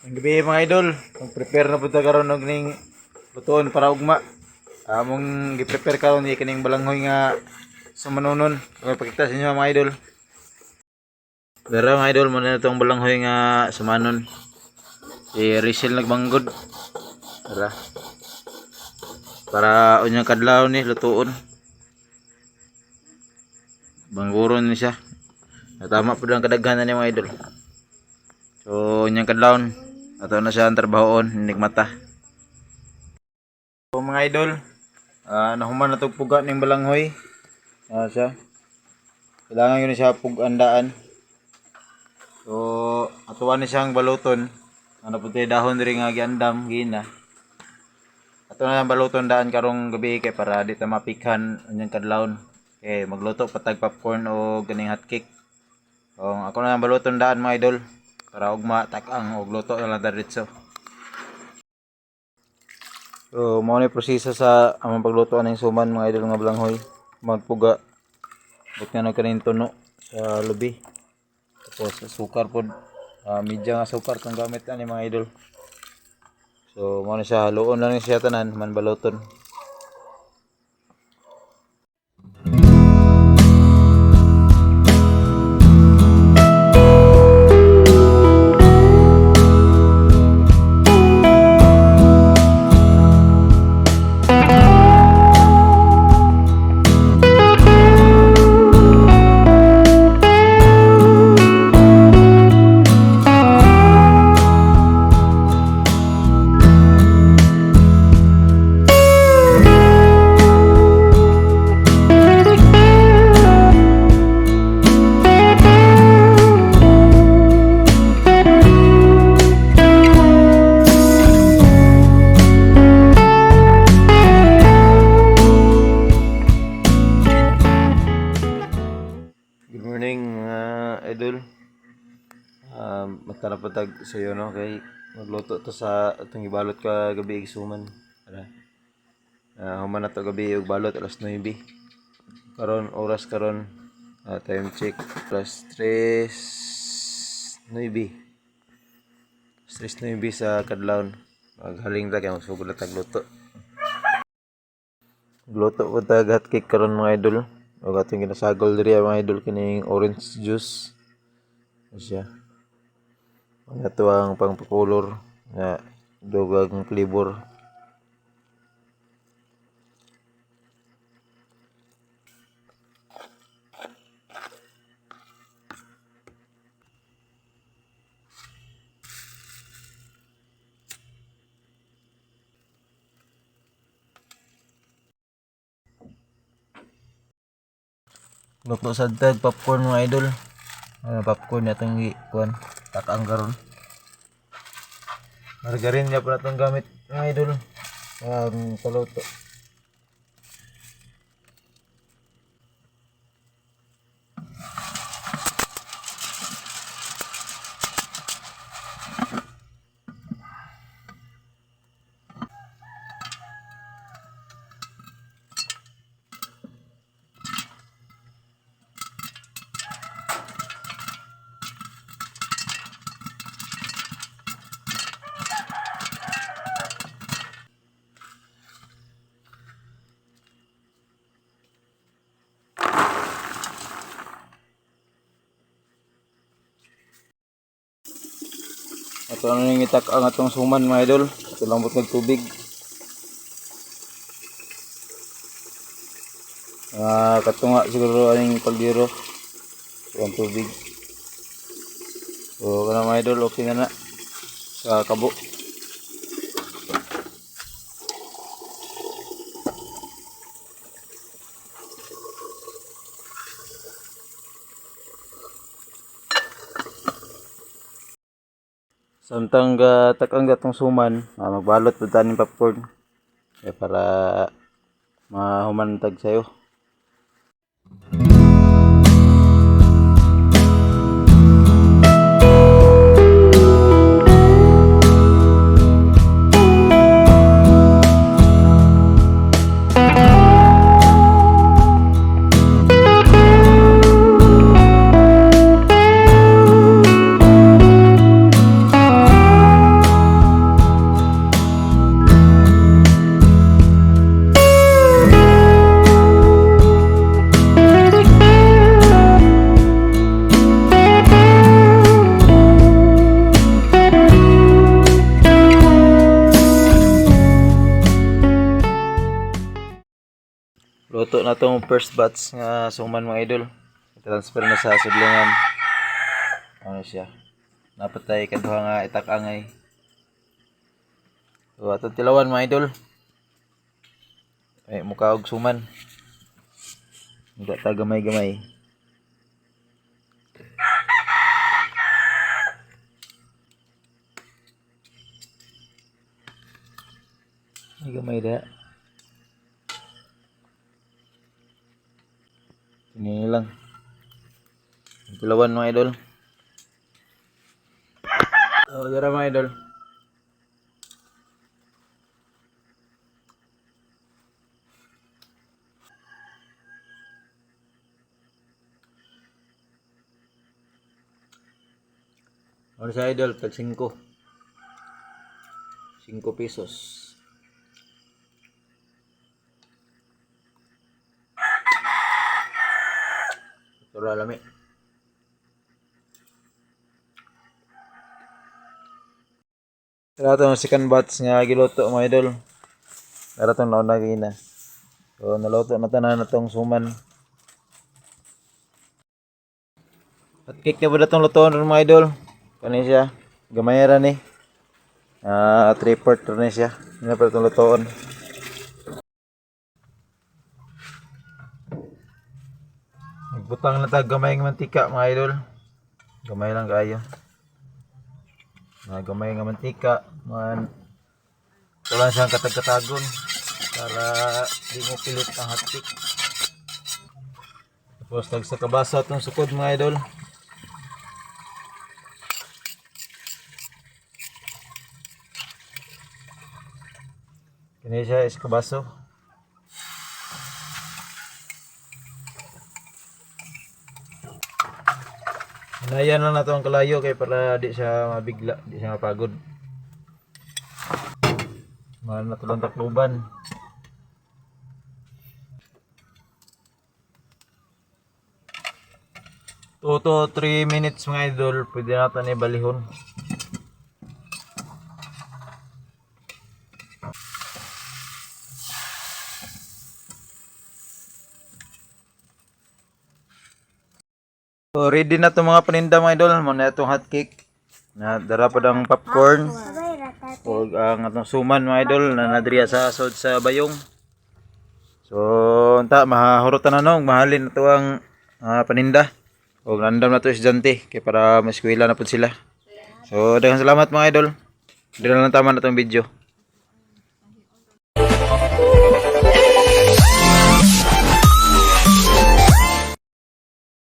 Ang gabi, mga idol, mag-prepare na pud ta karon og ning lutuon para ugma. Among gi-prepare karon ni kining balanghoy nga sumanunon. Okay, pakita sa inyo, mga idol. Pero mga idol, mao na itong balanghoy nga sumanon. Si Rizel nagbanggod. Tara. Para unyang kadlaw ni lutuon. Bangguron ni siya. Tama po lang kadaghanan ni, mga idol. So, unyang kadlawon. Ato na siya ang trabahoon, mata. So, mga idol, nahuman na tog puga ning balanghoy. Ah, siya. Kailangan yun siya pug-andaan. So, atuan ni siyang baluton. Ano po tayo dahon diri nga giandam, gina. Ato na ang baluton daan karong gabi kay para di ta mapikhan unyang kadlawon. Kay magluto pa tag popcorn o ganing hot cake. So, ako na ang baluton daan, mga idol. Para ugma takang og luto na lang diretso. So, mao ni proseso sa among pagluto aning suman, mga idol, nga balanghoy. Magpuga. But nga kaning tuno sa lubi. Tapos sukar pod. Medya nga sukar kang gamit ani, mga idol. So, mao ni siya, haluon lang ni siya tanan man baluton. Good morning, mga idol. Magtara pa tag sa iyo, no, kay magluto to sa atong gibalot ka gabi suman. Tara. Human na to gabi og balot alas 9. Karon oras karon, time check, alas 3:09. Alas 3:09 sa kadlawon. Maghaling ta kay magsugod na tag luto. Luto po tag hot cake karon, mga idol. Ug atong ginasagol diri, mga idol, kining orange juice. Ano siya. Ang ato ang pangpakulor nga dugang flavor. Luto sad tag popcorn, mga idol. Ano, popcorn na itong kuan takang karon. Margarine na po na itong gamit, mga idol. Ang paluto. Ato na ning itak ang atong suman, mga idol. Ato lang ng tubig. Katunga siguro aning kaldero. Ang tubig. So kana, mga idol, okay na na sa kabo. Samtang ga takang gatong suman, magbalot pud ta ning popcorn. Kaya para mahuman tag sayo. Luto na tong first batch nga suman, mga idol. Transfer na sa sudlingan. Ano siya? Napatay kaduha nga itak-angay. So atong tilawan, mga idol. Ay mukha og suman. Hindi ta gamay-gamay. Ay gamay da. Ini lang. Tilawan, mga idol. Oh, dara, mga idol. Ano sa idol? Tag 5. 5 pesos. Ito lami. Tara itong second batch nga giluto, mga idol. Tara itong nauna gina. So naluto na tanan na itong suman. At cake na ba itong lutoon ron, mga idol? Kani siya. Gamay ra ni. Ah, 3 part ra ni siya. Hindi na pa itong lutoon. Nagbutang na ta gamay nga mantika, mga idol. Gamay lang kaayo. Mga gamay nga mantika, man. Ito lang siyang katag-katagon para di mo pilit ang hotcake. Tapos tag sa kabasa itong sukod, mga idol. Kini siya is kabaso. Hinayan lang nato ang kalayo kay para di siya mabigla, di siya mapagod. Mahal na lang takluban. 2 to 3 minutes, mga idol, pwede natin ibalihon. So ready na itong mga paninda, mga idol. Muna itong hot cake. Na dara pa ang popcorn. O ang atong suman, mga idol, na nadriya sa sod sa bayong. So unta mahurutan na nong mahalin na to ang paninda. O nandam na to estudyante kay para maeskwela na pud sila. So daghang salamat, mga idol. Dili na lang tama na tong video.